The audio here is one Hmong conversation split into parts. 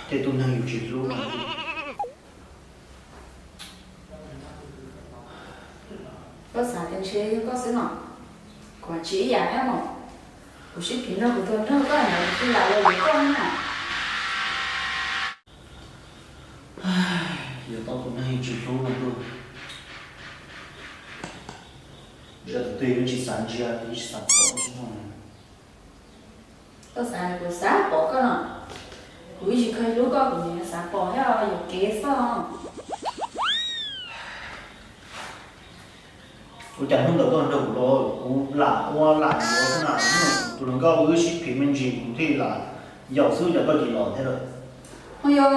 Tej tug neeg yus tsis hlub no. Koj xav tias ntshe yog koj xwb no? Kuv tsis ib yam thiab mog. Kuv sib phim nrog kuv tus nraug koj na, kuv tsis lam los yuav koj na. Yuav tau tus neeg yus tsis hlub no tuaj, ntsia tus twg yeej tsis xav ntsia, yeej tsis xav pom, yeej tsis mloog. Koj xav kuv xav pom koj no? Kuv yeej tsis kheev hlub koj, kuv nim xav pom thiab yuam kev xwb. Ua cas hnub ntawd koj nrog kuv los kuv lam ua lam yuav xwb na, tus hluas nkauj wb sib phim me ntsis kuv thiaj lam yaum xwb, cas koj tsis los thiab lawm? Ho yog,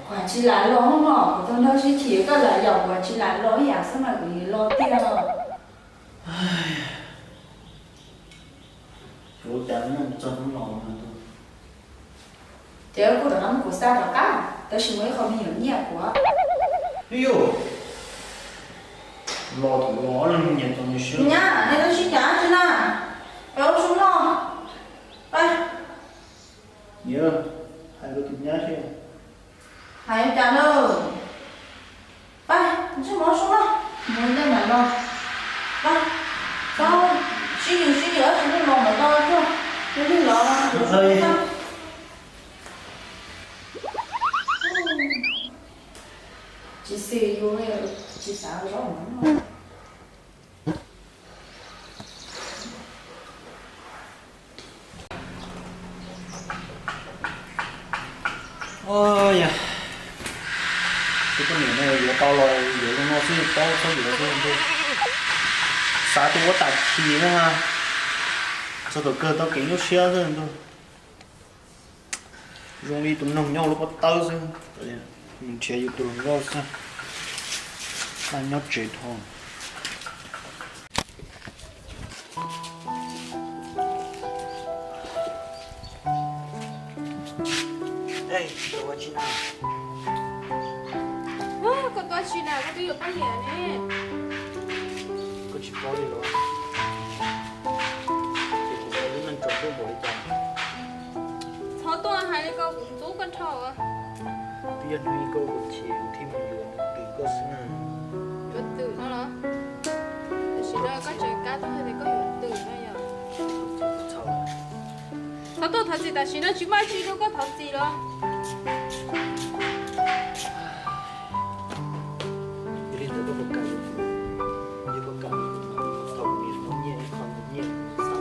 kuv tsis lam los mog, kuv tus nraug sib chim koj lam yaum, kuv tsis lam los ib yam xwb mas kuv yuav los tiag. Ua cas txog hnub los no, ces kuj rov qab muab kuv xa rov qab, tab sis muaj ib qho me nyuam nyiam kuv. Yog, los thaum los ob leeg nyiam txog nyias siab. Nyab, nej twb sib cav tsi na, peb ua su noj. Niam, hais rau tus nyab seb. Hais cas na? Pab, ntsej muag sub na, mus ntej mam los. Pab, txhob sib yws sib yws, tsis muaj los mam los tuaj, mus lig los. Tsis xis yus, tsis xav zaub mov no. Yog, tus poj niam no yuav tau los yuav zoo no xwb, paub txhob yuav xwb ntuj. Xav tus ua tam chim na, txog thaum kawg tau kev nyuaj siab xwb ntuj. Zoo li tus noog nyob hauv lub pob tawb xwb. Mus nrhiav yus tus hluas nkauj xwb, nyob tsev dhau. Koj tuaj tsi na, koj twb yuav poj niam ne? Koj tsis paub li los? Ces kuv ua lub neej tsaus ntuj npaum li cas. Txhob tuaj hais li ko, kuv ntxub koj dhau. Twb yog hnub ib koj ua chim kuv thiaj mus yuav twm koj xwb na. Yuav twm no los? Tam sim no koj tseem kab tuaj hais tias koj yuav twm no yog? Txhob tuaj thov txim, tam sim no tsis muaj tsi rau koj thov txim los? Yog li ntawd koj puas kam yuav kuv? Yog koj kam, thov kuv niam tau nyiaj ib qho nyiaj xa.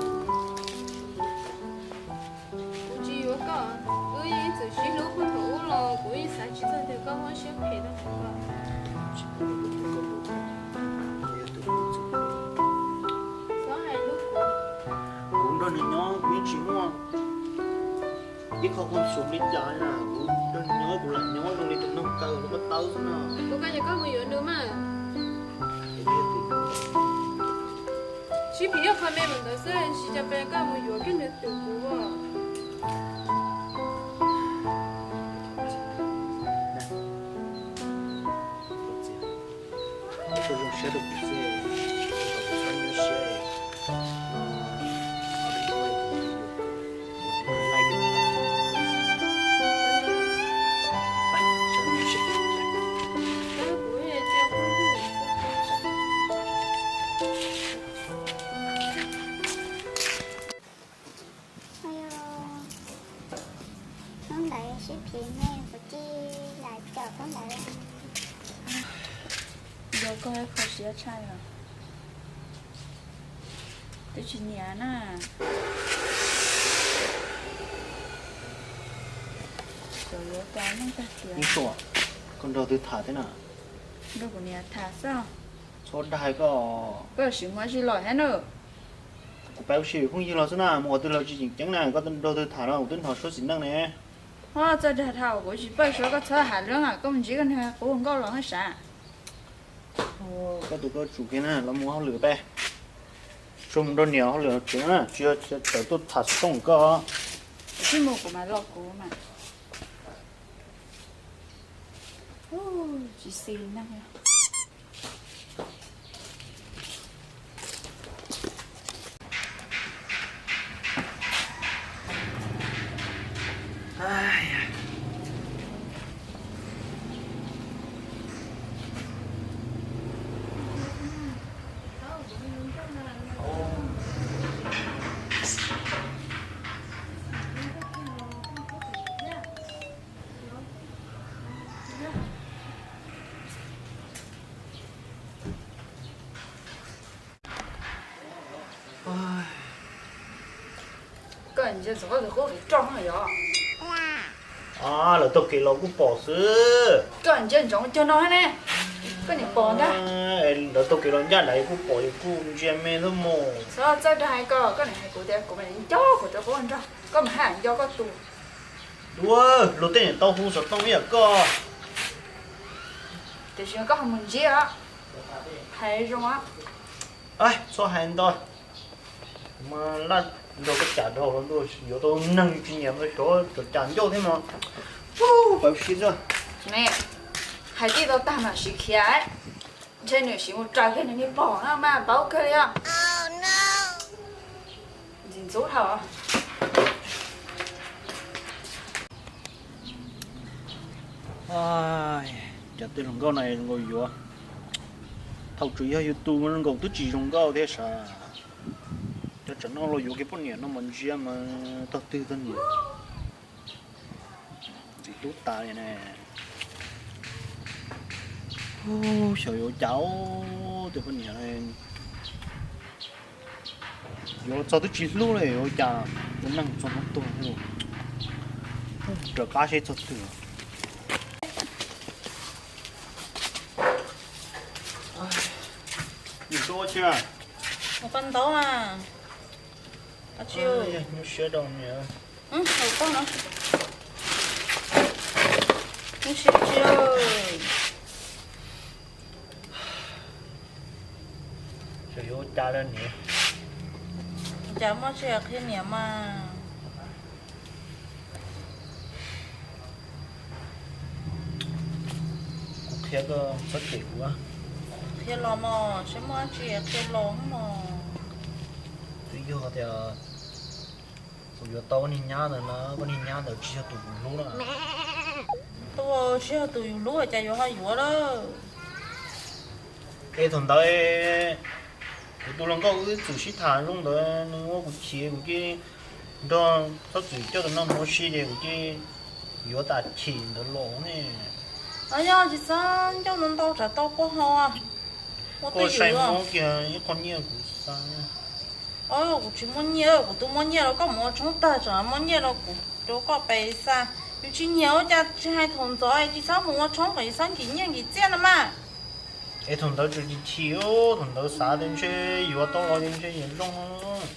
Kuv tsis yuav koj, wb yeej ib txwm sib hlub puag thaum ub los kuv yeej xav tsis txog tias koj muaj siab phem tau npaum ko. Tsis paub li kuv tus koj mus, koj yog tus kuv txwm. Txhob hais lub kuv. Kuv nrog nws nyob kuv yeej tsis muaj ib qho khuam xum li cas na, kuv nrog nws nyob kuv lam nyob zoo li tus noog kaw lub pob tawb xwb na. Kuv koj ces koj mus yuav nws mas. Sib phim ib qho me ntawd xwb, tsis cas pes koj mus yuav kiag nws twm kuv. Koj zoo siab rau kuv xwb, kom kuv txhob nyuaj siab no. Hnub ntawd sib phim ne, kuv cia li lam caum hnub ntawd. Yog koj kho siab tshaj os. Twb tsis nyiam na. Txawm yuav tau neej tag tias. Ib suam, koj nrog twg tham thiab na? Nrog kuv niam tham xwb. Txhob dag koj. Koj sim muab tsis lom thiab na. Kuv pab ua si phooj ywg los xwb na, mus qhov twg los tsis tseem ceeb na, koj nrog twg tham no kuv twb hnov suab txiv neej ne. Ho txawj dag dhau, kuv tsis pab suab, koj txhob hais lawm, koj mus ntsib koj niag qub nkauj los haj sav. Koj tus koj tsum kiag na, los mus hauj lwm peb. Tsuas mus nrog niam hauj lwm tsev na, tsis yog tawm tuaj tham xov tooj koj. Kuv tsis mus kuv mam los kuv mas. Tsis xis neej. Ntxov koj tus qub roj yog. Lawv taug kev los kuj pom xwb. Koj ntsia ntsoov cog no ne, koj niam pom ntag. Lawv taug kev los ncaj nraim kuj pom, kuj ntsia me xwb mog. Txhob txawj dag hais koj, koj niam hais kuv tias kuv mam li nco kuv tus qub nrog koj mus haj nco koj tus. Dua, luag tej niam tau hu xov tooj ib yam koj. Tiam sis koj ho mus ntsib hais zoo. Txhob hais ntau. Mas laj nrog koj cas dhau los ntuj, yuav tau neeg tsis nyiam mas xyov cov cas ncauj thiab mas. Pab sib xwb. Hais tij tau tag mas siv khiav, ntshe nws siv mus raws kiag nws niag pog na mas paub kawg li os. Ntxim ntxub dhau. Cov tej hluas nkauj no zoo nkauj yuav, thaum tseem yog yus tus zoo nkauj twb tsis zoo nkauj thiab sav. Cov tsam no los yuav kiag poj niam no mas ntsia mas tog twg tog niam. Txiv tub tas li ne. Xyov yuav cas, tus poj niam yuav los txog twb tsis hlub li, yuav cas ua neej txog hnub tuag. Raws qab seb txog twg. Mus ua tsi? Mus koj ntaub a. Ua tsi? Nyuaj siab rau niam. Hauv koj no. Nyuaj siab tsi? Xyov yuav ua cas lawm niam. Cas muaj tsi qhia niam mas. Kuv qhia koj txhob cem kuv. Qhia los mog, saib muaj dab tsi qhia los mog. Twb yog tias kuv yuav tau koj niag nyab ntawd na, koj niag nyab ntawd tsis yog tus kuv hlub na. Tus tsis yog tus yus hlub cas yuav ho yuav lawm. Es thaum ntawd kuv tus hluas nkauj wb txwm sib tham zoo ntawd nws ua kuv chim kuv cia nrog txhob txwm coj tus no mus ua si ces kuv cia yuav tas chim ntawd los ne. Yog tsis txhob ncauj ntau ntau tsam tau kua hau. Koj sai mob kiag ib qho nyiaj kuv xa. Kuv tsis muaj nyiaj, kuv twb muaj nyiaj los koj mus ua tshoob tag tseem muaj nyiaj los kuv rau koj pes xa. Yus tsis nyiam ua cas tsis hais thaum ntxov tsis txhob mus ua tshoob kom yus txhob nkim nyiaj nkim txiaj no mas. Es thaum ntawd tseem chim chim, thaum ntawd xav tias ntshe yuav tau los ces ntshe yuav zoo.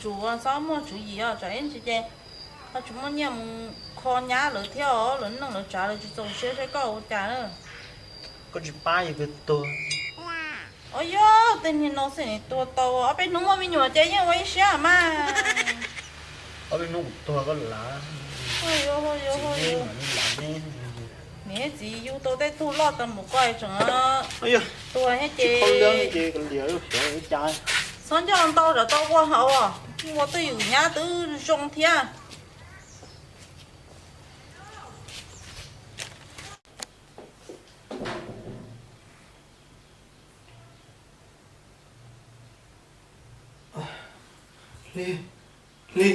Tsuas txhob muaj tswv yim os, tsam ib ntsis ces ho tsis muaj nyiaj mus kho nyab lawv thiab os, lawv neej lawv tsav lawv tsis txaus siab saib koj ua cas. Koj tsis pab yus kawg tuag. Os yog tej niag no xwb tuag tau, ob peb hnub muaj me nyuam ces yeej ua ib siab mas. Ob peb hnub kuv tuag koj lav. Niam txiv yug tau tej tug loj tau mus koj tseem tuag thiab ces. Txhob ncauj ntau tsam tau kua hau, ua twj ywm nyab twb zoo thiab. Hli, hli.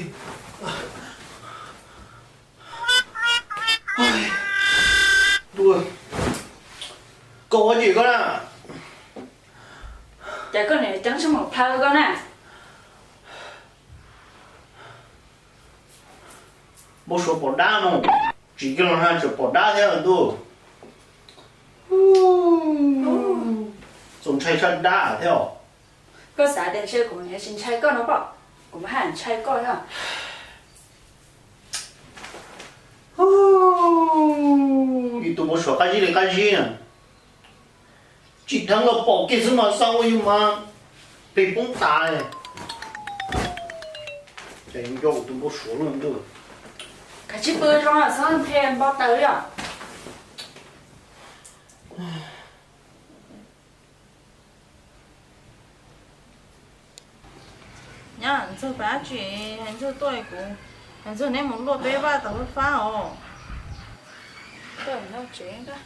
Koj ua dab tsi koj na? Cas koj niam ceeb siab mus plhaw koj na? Npau suav pom dab no, tsis kiag los na tseem pom dab thiab ntuj. Txaus ntshai sab dab thiab os. Koj xav tias ntshe kuv niam tsis ntshai koj no pob, kuv mas haj ntshai koj thiab. Ib tug npau suav qab zib li qab zib na. Tsim dheev los pom kiag xwb mas xav ua yus mas plig poob tas li. Ces nco kuv tus npau suav lub ntuj. Kav tsij pw zoo, txhob nthe npau taws li os. Nyab, Ntxawg pab tsis, Hais Ntxawg tuaj kuv, Hais Ntxawg neb mus luaj peb vaj tom lub fab os. Ntxawg, Ntxawg, Ntxawg,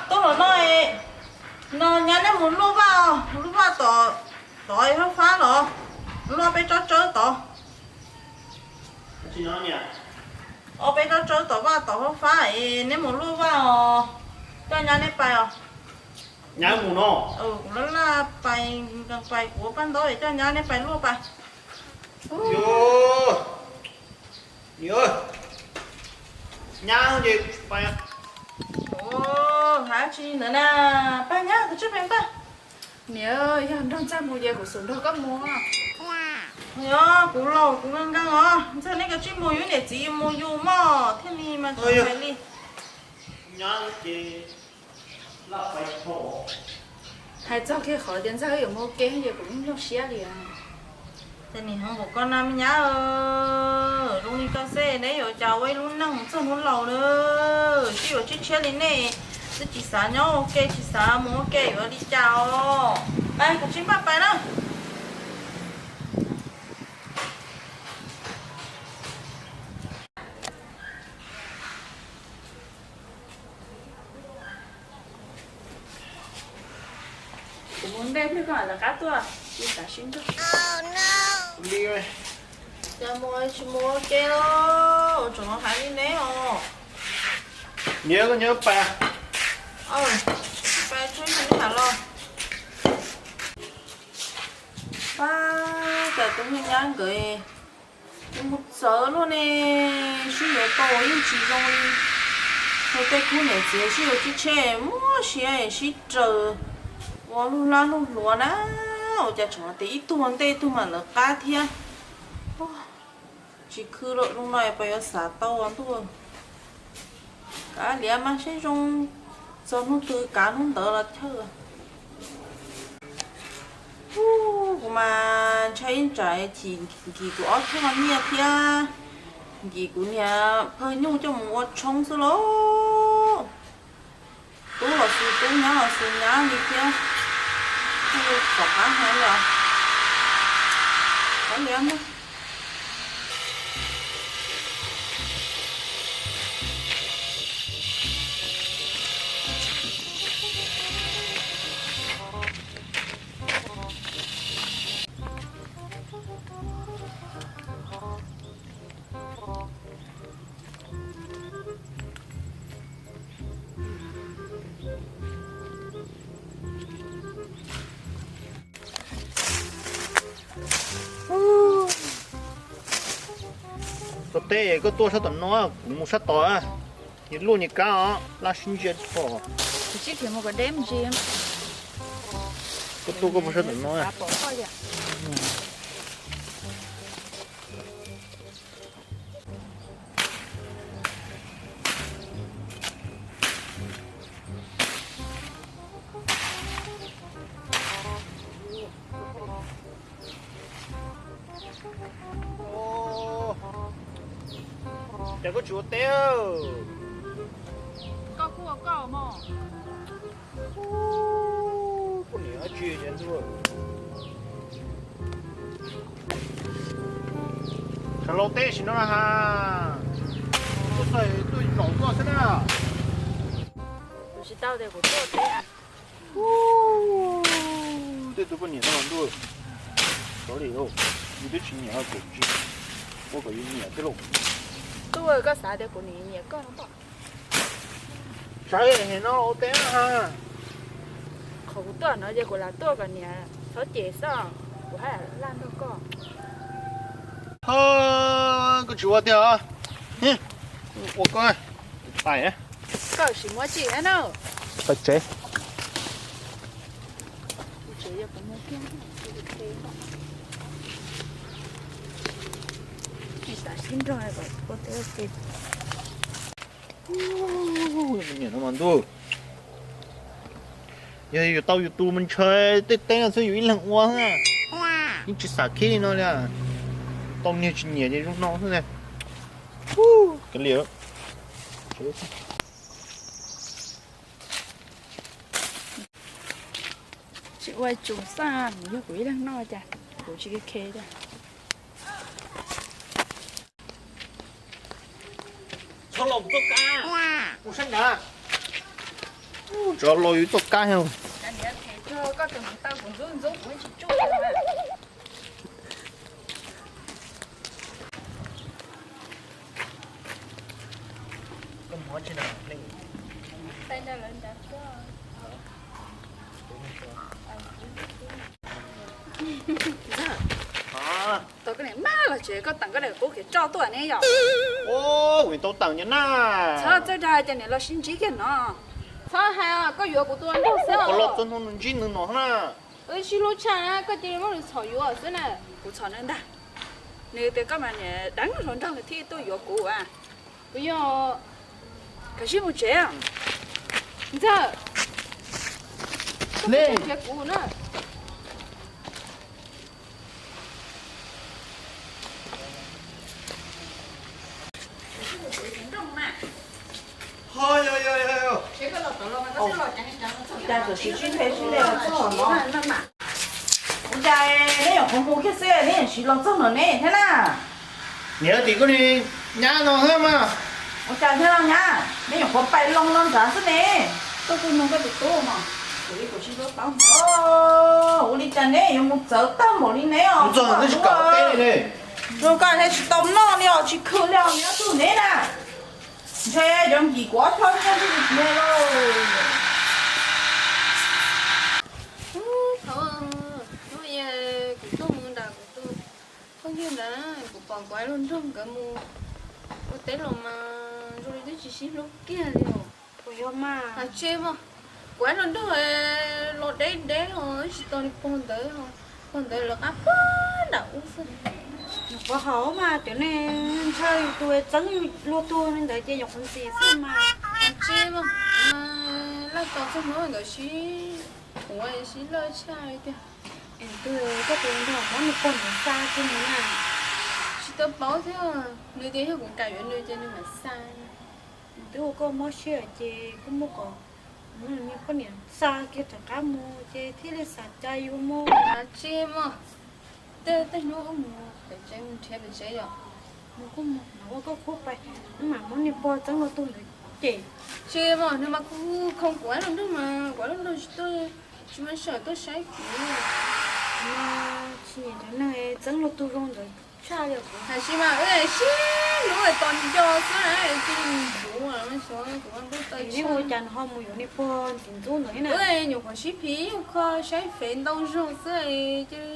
tuaj los no, no nyab neb mus luaj vaj, lub vaj tom, tod hauv fab los, luaj peb tsob tsawb tod. Ua peb tsob tsawb tom vaj tom hauv fab es neb mus luaj vaj os, coj nyab neb pais os. Nyab mus no. Kuv laj laj pais, pais kuv paj ntaub coj nyab neb pais luaj pais. Nyab ces pais. Hav tsis ntawd na, pab nyab kuv tsij pais pab. Niam, yog nrog ntxawg mus ces kuv xub nrog koj mus. Yog kuv laus kuv nkees nkees os, ntxawg neb kav tsij mus, yus niam txiv mus yus mog thiaj li mas tsis hais li. Hais txog kiag qhov tias ntxawg yuav mus ua ke ces kuv yeej nyuaj siab li. Ces nim no npaum koj na me nyab, zoo li koj xwb neb yuav cas ua ib lub neej txog hnub laus na. Sib yuav tshiab tshiab li nej, twb tsis xav nyob ua ke tsis xav mus ua ke yuav li cas os. Pais kuv tsis npaj pais na. Kuv mus ntej pliag koj mam lawv qab tuaj, tsis xav sib nrog. Li, cas mus tsis mus ua ke los tseem hais li neb os. Niam, koj nyob pais. Pais tsheb neb ham los. Pab, cas tus me nyab nkawd mus txawv luaj ne, sib yuav tau yeej tsis zoo li. Tus tej khub niam txiv sib yuav tshiab tshiab, muaj siab sib raws ua lub hlab lub hluav na, ua cas tseem tias ib tug ua ntej ib tug mam lawv qab thiab. Tsis khwv lawm, zoo no puas yuav xav tau ua ntuj. Kav liam mas seb zoo, txog hnub twg kav hnub ntawd los chawj. Kuv mas ntshai ib tsam chim nkim kuv ob txhiab nyiaj thiab nkim kuv niag phawj nyuj coj mus ua tshoob xwb lauj. Tub los xwb tub, nyab los xwb nyab li thiab. Tom qab hais los, kav liam mas. Koj teb koj tuaj sab tom no, kuv mus sab tod. Nyias luaj nyias kab os, laj sib ntsia dhos. Kuv sib phiv mus kom deb me ntsis. Koj tuaj koj mus sab tom no. Cas koj tsis ua teb? Koj kuj ua koj mog. Poj niam dab tsi ces ntuj. Tshav laus teb sim no na ha. Tuaj txog tuaj zaum tuaj xwb na. Kuv tsis tau tias kuv tuaj teb. Tej tus poj niam no los ntuj. Xyov li lauj, yus twb tsis nyiam kuv tsis ua kom yus nyiam thiab lauj. Tuaj koj xav tias kuv nim nyiam koj no pom. Saib no ua teb na. Qhov kuv tuaj no ces kuv lam tuaj kom niam txhob cem xwb, kuv haj laj nrog koj. Ho, koj tsis ua tiag os. Ua koj pais. Koj sim muab tsim na. Pais tsev. Tsis xav sib nrog kom ua teb ua ke. Niam no mas ntuj. Yog yus tau yus tus mas ntshe tej teb no xwb yus ib leeg ua xwb. Yeej tsis xav khib li no li. Tau niag tsis nyiam ces zoo no xwb ne. Kav liam. Tsis ua tsuas xaj, yog kuv ib leeg noj cas kuv tsis khe cas. Txhob los txoj kab, mus sab nrad. Tsov los yus txoj kab. Tau koj niam maj los tsev, koj teem koj daim qub kev roj tuaj ne yom? Kuv tau teem nyob na. Txhob txawj dag, ces niam los sib ntsib kiag no. Txhob hais, koj yuav kuv tus nraug xwb. Koj los txog hnub nws ntsib nws no na. Wb sib hlub tshaj na, koj cia li muab nws txhom yuav xwb na. Kuv txhom nws ntag. Nws tias koj mas niam deev hluas nraug nws thiaj tuaj yuav kuv a. Kuv yog. Kav tsij mus tsev. Ntxawg, koj mus tsev kuv na. Cas txawm siv sib ntsib sib ntsib los txog no? Ua cas neb nyuam qhuav mus kiag xwb neb yeej siv los txog no ne thiab na? Niam, tim koj niag nyab no thiab mas. Ua cas thiab no nyab, neb nyuam qhuav pais loo no ntxav xwb ne. Koj kuj nug koj tus tub mas, kuv kuv tsis tau paub. Ua li cas neb yuav mus txawv tag npaum li neb os? Mus txog neb tsis kam teb li ne. Zoo koj thiaj tsis tau noj li os, tsis khwv li os, neb ob tug neb na. Ntshe cov nkim kuv ob tug nyob twj ywm lauj. Thov, kuv tuaj mus nram kuv tus phooj ywg ntawd, kuv pom kuv hais luag nrog nkawd mus ua teb los mas zoo li twb tsis sib hlub kiag li os. Puas yog mas? Tsis mas, kuv hais luag nrog los deb deb os, tsis tau li pog ntawd, pog ntawd lawv qab pag nram ub xwb. Nyuam qhuav haum mas cov neeg ntshaw yus tus txeeb luag tug li ntawd ces nyuam qhuav ntxim xwb mas. Tsis mas, laj tos txog hnub nkawd sib, kuv sib laj tshaj li tiag. Es twb koj tus nraug muab nws pog ntawd xa kiag mus na. Tsis tau paub thiab, nws tias yog kuv kam yuav nws ces nws mam xa. Twb ua koj mob siab ces koj muab kom nws poj niam xa kiag rov qab mus ces thiaj li xav cai yuav mus. Tsis mas, tej tej hnub wb mus pem tsev, mus nrhiav pem tsev yom. Mus kuj mus, ua koj qub pais, wb mam muab niag pog txeeb luag tug ntawd cem. Tsis mas, nws mas kuj khoo kuv hais luag nrog mas kuv hais luag nrog tsis tuaj, tsis muaj sij hawm tuaj saib kuv. Tsis nyiam cov neeg txeeb luag tug zoo ntawd tshaj li kuv. Hais tsis mas, wb sib hlub tos nco xwb na, cia li mus yuav, kuv ua cas nws ho mus yuav niag pog ntxim ntxub ntawd thiab na. Wb nyuam qhuav sib phim nyuj kho saib fev ntau zog xwb, cia li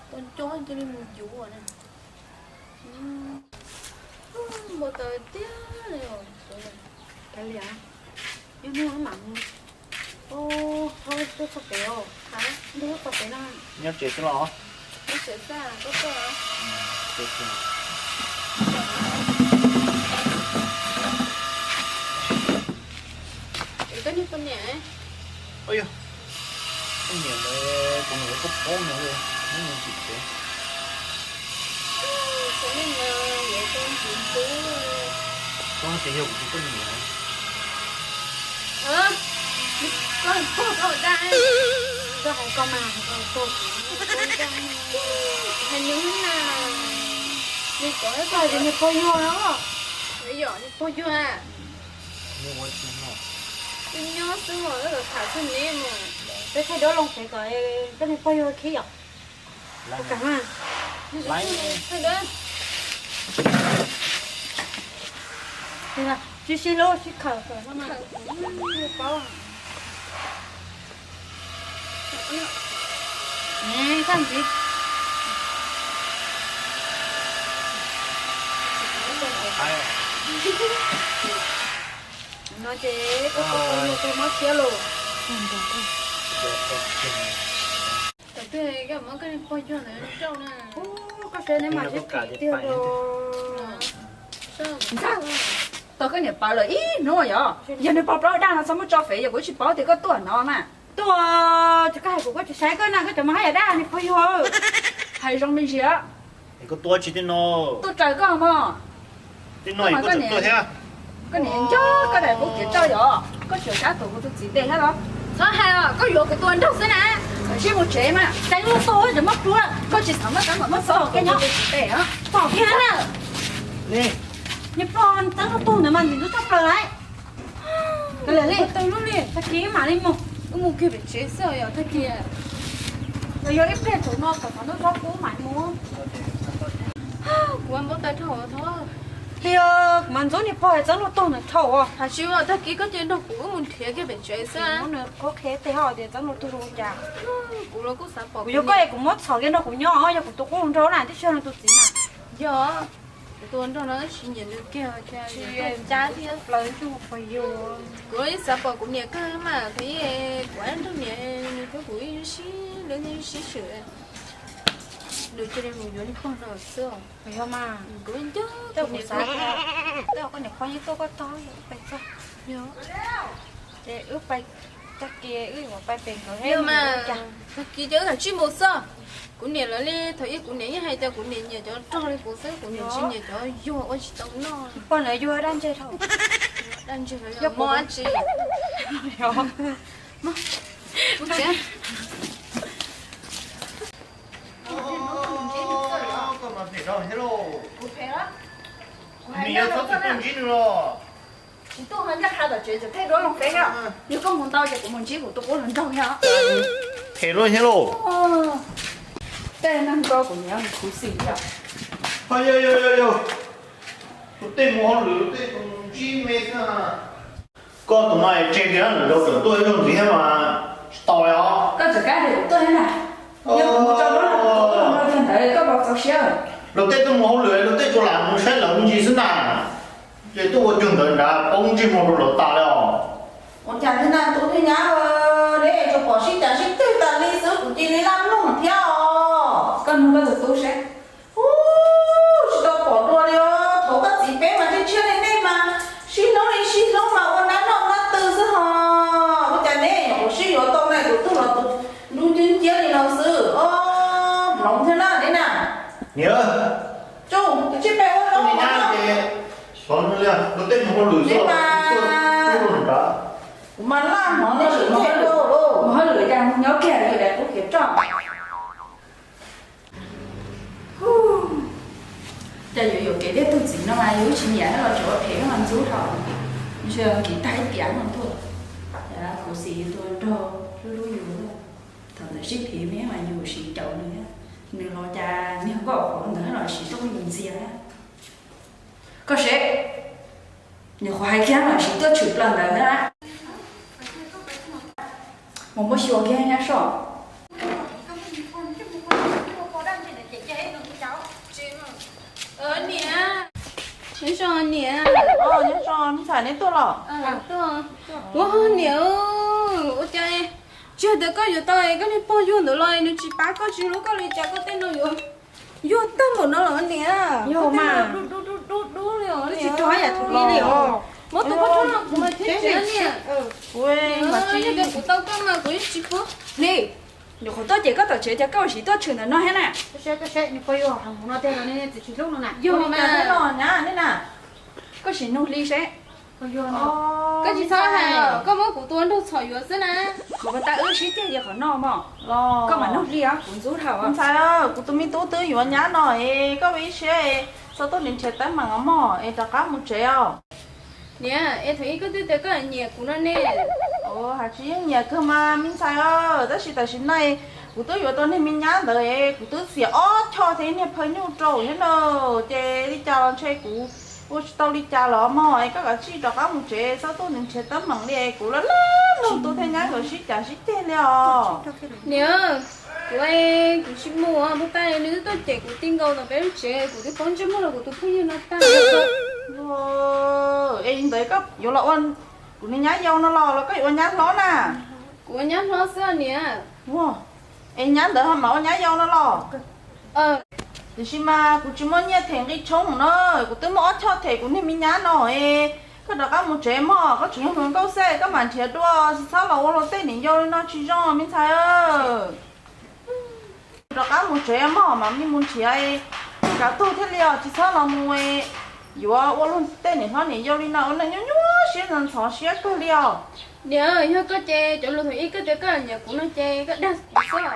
tos nco cia li mus yuav na. Npau taws tiag li os. Kav liam, yog hnub mam mus. Ub, thaub tuaj txog pem os. Ntuj, tuaj txog pem no. Nyob tsev xwb los? Nyob tsev xwb, koj tuaj. Koj niag poj niam. Poj niam, kuv niam koj paub no, neb mus tim tsev. Koj tias yog kuv tus poj niam. Koj pog koj dag. Koj hais koj mas, koj pog kuv, koj dag. Hais nws na. Nws pog yog, yom, nws pog yog. Nws ua tsis noj. Nyob xwb mas, tham xwb ne mas. Peb thaij duab loo pem kom koj niag pog yog khib yom. Ua kam mas. Sib sib hlub sib khawm kom paub. Txaj ntxiv. No ces koj tus pog yog koj mob siab lauj. Tam twg koj muab koj niag pog yog ntawd rau na. Koj saib neb mas sib phim tiag lauj. Ntxawg, tos koj niam pawv lawm ib hnub yom. Yog nws pog plaub dag no txhob muab tso fev, yog kuv tsis paub tias koj tuaj no mas. Tuaj, koj hais kuv koj tsis saib koj na, koj cov mas haj yam dag niag pog yog. Hais zoo me ntsis. Koj tuaj tsis tij no. Tuaj raws koj mog. Tij no koj niam nco koj daim qub kev roj yom, koj tseem kav tus kuv tus txiv tes thiab los? Txhob hais os, koj yuav kuv tus nraug xwb na. Sib mus tsev mas. Txeeb luag tug ces muab plhuav, koj tsis xav muab txeeb mas muab txhob koj nyob kuv tus tes os. Txhob kiag na. Niag pog txeeb luag tug ntawd mas ntxim ntxub tshaj plaws lawm. Kav liam li, tag kis mam li mus. Wb mus kiag pem tsev xwb yom, tag kis. Los yog ib pliag tsaus no kom txog ntuj tsaus kuv mam mus. Kuv npau taws dhau thov. Li os. Kuv mas ntxub niag pog Txawb Nuj Tug ntawd dhau. Hais tsis ua tag kis koj cia nrog kuv wb mus nrhiav kiag pem tsev xwb. Mus qhuab qhia tej ho tias Txawb Nuj Tug ua cas. Kuv yuav koj es kuv muab txhom kiag nrog kuv nyob, yog kuv tus qub nrog na, twb tsis yog nws tus txiv na. Yog, kuv tus nrog no tsis nyiam nws kiag, tsis ncaj thiab plaws tsuj pog yug. Kuv xav pom kuv niam kawg mas, kuv ib, kuv ib nrog niam nws thiab kuv ib sib, lawv sib swm. Nws cia li mus yuav niag pog no xwb. Yog mas, kuv ncaj kuv niam xav, tej koj niam pog yeej tuaj koj tog, wb pais txog. Yog, ces wb pais tag kis wb yuav pais pem nkawd. Yog mas, tag kis ces wb kav tsij mus xwb. Kuv niam lawv li thaum ub kuv niam yeej hais tias kuv niam nyiam cov rog li kuv xwb, kuv niam tsis nyiam cov yuag ua tsis tau noj. Pog lawv yuag dab ntseg dhau. Dab ntseg los yog mob dab tsi. Koj mas phem rau thiab lauj. Nws yog txhob txwm tuaj ntsib nws los. Tsis tuaj ho ncaj qha tom tsev tseem pheej duab loo peb thiab. Yog koj mus ntau ces kuv mus ntsib kuv tus qub hluas nraug thiab. Phem luaj thiab lauj. Tej neeg ko kuv nyiam khuv xim thiab. Ho yog yog yog yog, tus tej mus hauj lwm tus tej tus ntsib me xwb. Koj tus mas tseg tias lwm zaus tseem tuaj ib zaug ntxiv thiab mas tsis tau li os. Koj txawm kab tias kuv tuaj thiab na. Yog kuv mus tso lub no kuv tuaj ntawd koj puas txaus siab? Luag tej tuaj mus hauj lwm luag tej tsuas lam mus saib lawv me ntsis xwb na. Ces tuaj ua cuag ntawd nrad poob ntsej muag rau lawv tas li os. Ua cas thiab na tus thiab nyab, neb tsuas pom sib cav sib ceg tas li xwb kuv cia li laj mloog thiab os. Koj nug koj tus tub seb. Ub, tsis tau pom dua li os, thaum koj txiv peb mas tshiab tshiab li nej mas sib hlub li sib hlub mas ua nab noj nab tw xwb hos. Ua cas nej nyuam qhuav sib yuav tau na, tus twg los tus nruj nciab nciab li no xwb. Hloov thiab na neb na. Niam, tsuj, tus tsib peb ua zoo ua tej mus hauj lwm xwb. Kuv mas laj hnov nej sib ceg dua. Mus hauj lwm cas mus nyob kiag li daim qub kev roj. Cas yuav yuam kev thiab, tus txiv no mas yus tsis nyiam los tseem ua phem los ntxub dhau. Ntshe nkim tag ib tiam no tuaj. Khuv xim yus tus nraug hlub hlub yus. Thaum ntawd sib phiv me mas yus siv caum nws, nws los cas niag nkauj qhuav ntawd los siv tuaj yus ntxiag. Koj seb, nws qhuav hais kiag los siv tuaj tshwm plaws ntawd na. Mus muab xyuas kiag nyab soj. Niam, nyob zoo niam. Nyob zoo, me ntxhais neb tuaj los? Ua niam, ua cas tsis hais tias koj yuav tau koj niag pog yuag ntawd los nws tsis pab koj tsis hlub koj li cas koj tej no yuav yuag tag npaum no los niam? Yog mas, dub dub dub dub li os. Twb tsis rog yam thaum ub li os. Muab tus koj rog no kuv mas thiab tsis niam. Kuv tau koj mas kuv yeej tsis pub li. Nyuam qhuav tuaj ces koj tom tsev cas koj ua siv tuaj tshwm ntawm no thiab na? Koj seb, koj seb, nws pog yuag heev no tej los nej txiv tsis hlub no na. Yog mas, nej na, koj sim nug li seb. Koj tsis txhob hais, koj muab kuv tus nraug txhom yuav xwb na. Qhov uas tas wb sib ceg yog qhov no mog. Koj mam nug li os, kuv ntxub dhau. Ntxhais, kuv tus me tub twb yuav nyab no es koj ua ib siab es txhob tuaj nrhiav teeb meem os mog es rov qab mus tsev os. Niam, es thaum ub koj twb tias koj nyiam kuv no ne. Hais tsis yeej nyiam kawg mas me ntxhais, tab sis tam sim no kuv twb yuav tau niag me nyab ntawd es kuv twb xiam ob choj thiab niag phawj nyuj rau thiab na, ces li cas los ntshe kuv ua tsis tau li cas los mog es koj kav tsij rov qab mus tsev, txhob tuaj nrhiav teeb meem li, kuv laj laj mloog tus thiab nyab nkawd sib cav sib ceg li os. Niam, kuv, kuv tsis mus, puag ta nws twb tuaj cem kuv ti nkaus ntawm peb lub tsev, kuv twb poob ntsej muag rau kuv tus phooj ywg no tag. Es ntawd koj yuav los ua kuv niag nyab yau no los los koj yuav ua nyab hlob na? Kuv ua nyab hlob xwb niam. Es nyab ntawd ho mam ua nyab yau no los? Tiam sis mas kuv tsis muaj nyiaj them nqi tshoob no, kuv twb muaj ob choj them kuv niag me nyab no es koj rov qab mus tsev mog, koj tseem yog hluas nkauj xwb koj mam nrhiav dua, tsis txhob los ua luag tej niam yau li no tsis zoo me ntxhais. Rov qab mus tsev mog, mam li mus nrhiav, kav tuag thiaj li os, tsis txhob los mus yuav ua luag tej niam hlob niam yau li no ua neej nyuaj nyuaj siab ntxhov siab kawg li os. Niam, yog koj ces cov lus thaum ub koj tias koj nyiam kuv no ces koj dag kuv xwb.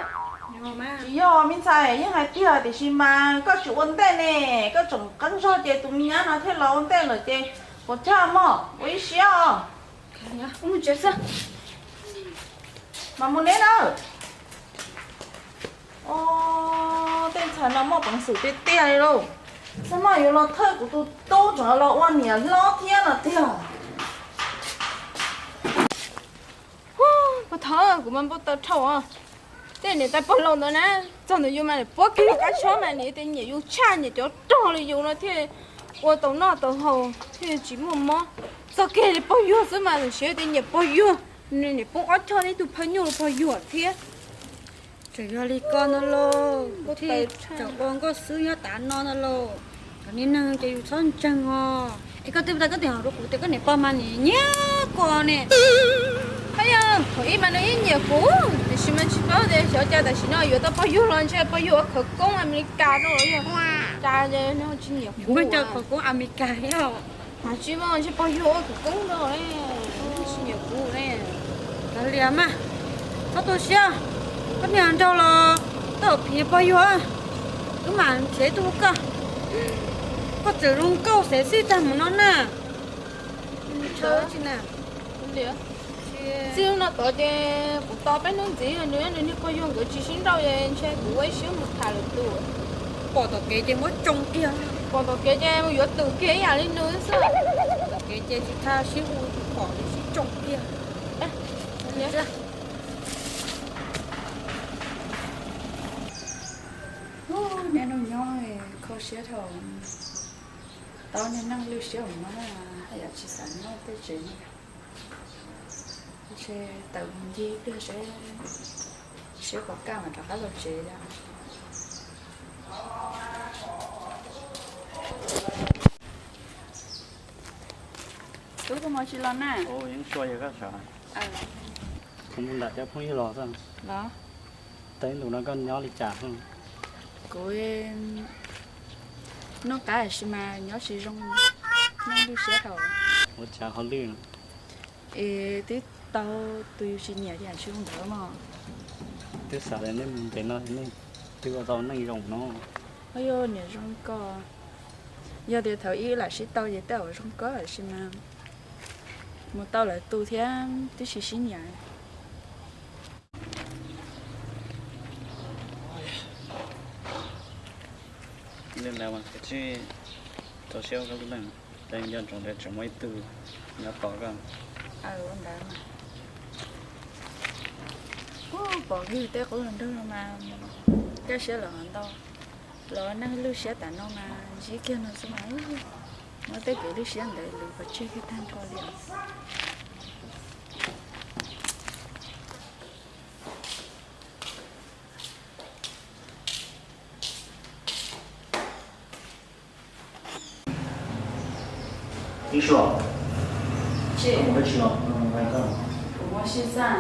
Tsis yog me ntxhais, yeej hais tiag tiam sis mas koj tsis ua ntej ne, koj tseem qeeb zog ces tus me nyab no thiaj los ua ntej lawm ces puas chawj mog, ua ib siab os. Mas mus neb na. Tej ntxhais no muaj peev xwm tiag tiag li lauj. Xab maj yuav los thawj kuv tus tub tseem los ua niam hlob thiab no tiag. Puag thaum kuv mas npau taws dhau, tej niam tais pog laus ntawd na, txog ntawm yus mas nws puab kiag lub qab tshob mas nws tias nyiam yus tshaj, nyiam cov rog li yus no thiaj ua tau noj tau haus thiaj tsis muaj mob. Txog kiag li pog yuag xwb mas tam sim tias nyiam pog yuag, nws niam poob ob choj thiab tus phaj nyuj pog yuag thiab. Tseem yog li ko no lauj, kuv thiaj tseem ua nkauj xwb nyob tav no no lauj. Cov niag neeg ces yus txhob ntseeg os. Es koj twb tau koj tias hauv rau kuv tias koj niam pog mas nws nyiam koj ne. Yog thaum ub mas nws yeej nyiam kuv, tiam sis mas tsis paub tias xyov cas tam sim no yuav tau pog yuag los ntshe pog yuag ua khawv koob Amelikas rau los yog cas es nws tsis nyiam kuv. Muaj cov khawv koob Amelikas thiab. Mas tsis muaj, ntshe pog yuag ua khawv koob rau ne, tsis nyiam kuv ne. Kav liam mas, txhob tu siab, koj niag nraug los tau phim pog yuag, wb mam nrhiav ib tug rau koj. Koj tseem zoo nkauj xev xij tag mus no na. Tsis na. Txij no tod ces kuv tos peb hnub ntxiv, nws nws niag pog yuag nkawd tsis sib nrauj es ntshe kuv ua ib siab mus tham lwm tus. Pom tom kev ces muab tsoo kiag. Pom tom kev ces mus yuav twm kiag ib yam li nws xwb. Tom kev ces tsis tau sib hu, pom ces sib tsoo kiag. Niaj hnub nyob kho siab dhau, tau niag neeg lwj siab hauv no na, haj yam tsis xav nyob tej tsev no. Ntshe tawm mus ncig ib pliag seb, seb puas kaj mam rov qab los tsev os. Tub, koj mus tsis los na? Kuv mus nram cov phooj ywg los xwb. Los? Tau ib ntus no koj nyob li cas? Kuv noj qab tab sis mas nyob tsis zoo, neeg lwj siab dhau. Ua cas ho lwj? Es twb tau tus yus tsis nyiam tias tsis zoo ntawd mog. Twb xav tias nej mus ntev no nej twb ua tau neej zoo no. Ua yog niam zoo koj, yog tias thaum ub lam sib tau ces tej zaum zoo koj tab sis mas mus tau lawv tus thiab twb tsis sib nyiam. Li ntawd mas koj tsis txaus siab ua koj lub neej, ces nco ntsoov tias tseem muaj ib tug nyob tos koj. Ua ntawd mas, pom kiag tej qub hluas nraug no mas kaj siab lawm hov ntau. Los neeg lwj siab tas no mas ntsib kiag no xwb mas, muab tej kev lwj siab ntawd lwm pov tseg kiag tag nrho li os. Ib suam, kuv muab sib xaj.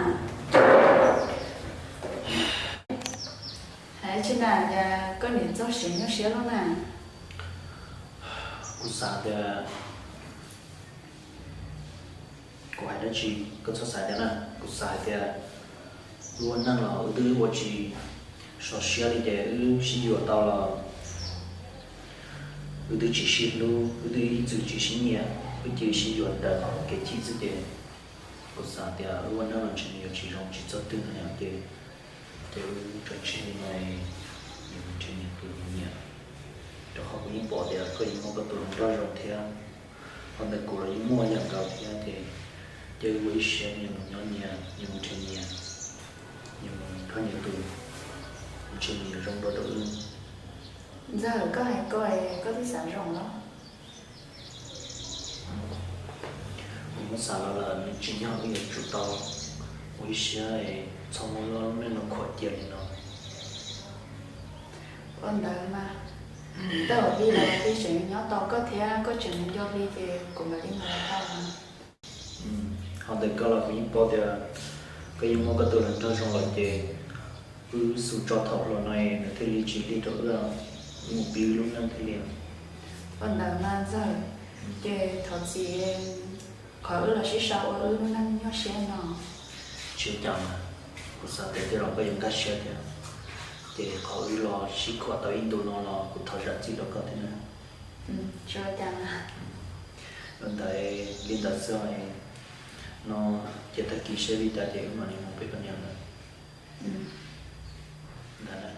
Hais tsis na, cas koj niam txog siav nyuaj siab loj na. Kuv xav tias kuv hais dab tsi koj txhob xav tias na, kuv xav hais tias wb ua neej los wb twb ua tsis sov siab li ces wb sib yuav tau los wb twb tsis sib hlub, wb twb ib txwm tsis sib nyiam, wb cia li sib yuav raws qhov kev chim xwb ces kuv xav tias wb ua neej los ntshe nws yuav tsis zoo tsis txog twg no ces, ces wb tso tseg li no, nyias mus nrhiav nyias tus nyiam. Rau qhov kuv yeej pom tias koj yeej muaj koj tus hluas nraug zoo thiab, qhov ntawd kuv los yeej muaj yam nkaus thiab ces, ces wb ua ib siab nyias mus nyob nyias, nyias mus nrhiav nyias, nyias mus nrog nyias tus, ntshe nws yuav zoo dua rau wb. Ntxawg, koj hais ko es koj twb xav zoo los? Kuv muab xav los lawm nws tsis yog wb yuav tsum tau ua ib siab, txhob muab lub neej no khuam cia li no. Ua ntawd mas, tej zaum Hli los Hli tseem nyob tos koj thiab koj tseem nco Hli ces kuv mam li mus los tau mas. Qhov ntawd koj los kuv yeej paub tias koj yeej muaj koj tus hluas nraug zoo lawm ces wb xub tso thaum hluas no nws thiaj li tsis lig rau wb, wb mus pib wb lub neej thiaj li. Ua ntawd mas Ntxawg, ces thov txim qhov wb los sib sau ua wb lub neej nyuaj siab no. Tsis ua cas mas, kuv xav tias tej zaum koj yuav nkag siab thiab, ces qhov wb los sib khuam tau ib ntu no los kuv thov zam txim rau koj thiab na. Tsis ua cas mas. Ua ntawd li ntawd xwb, no ces tag kis seb li cas ces wb mam li mus pem koj niam lawm. Ntawd na.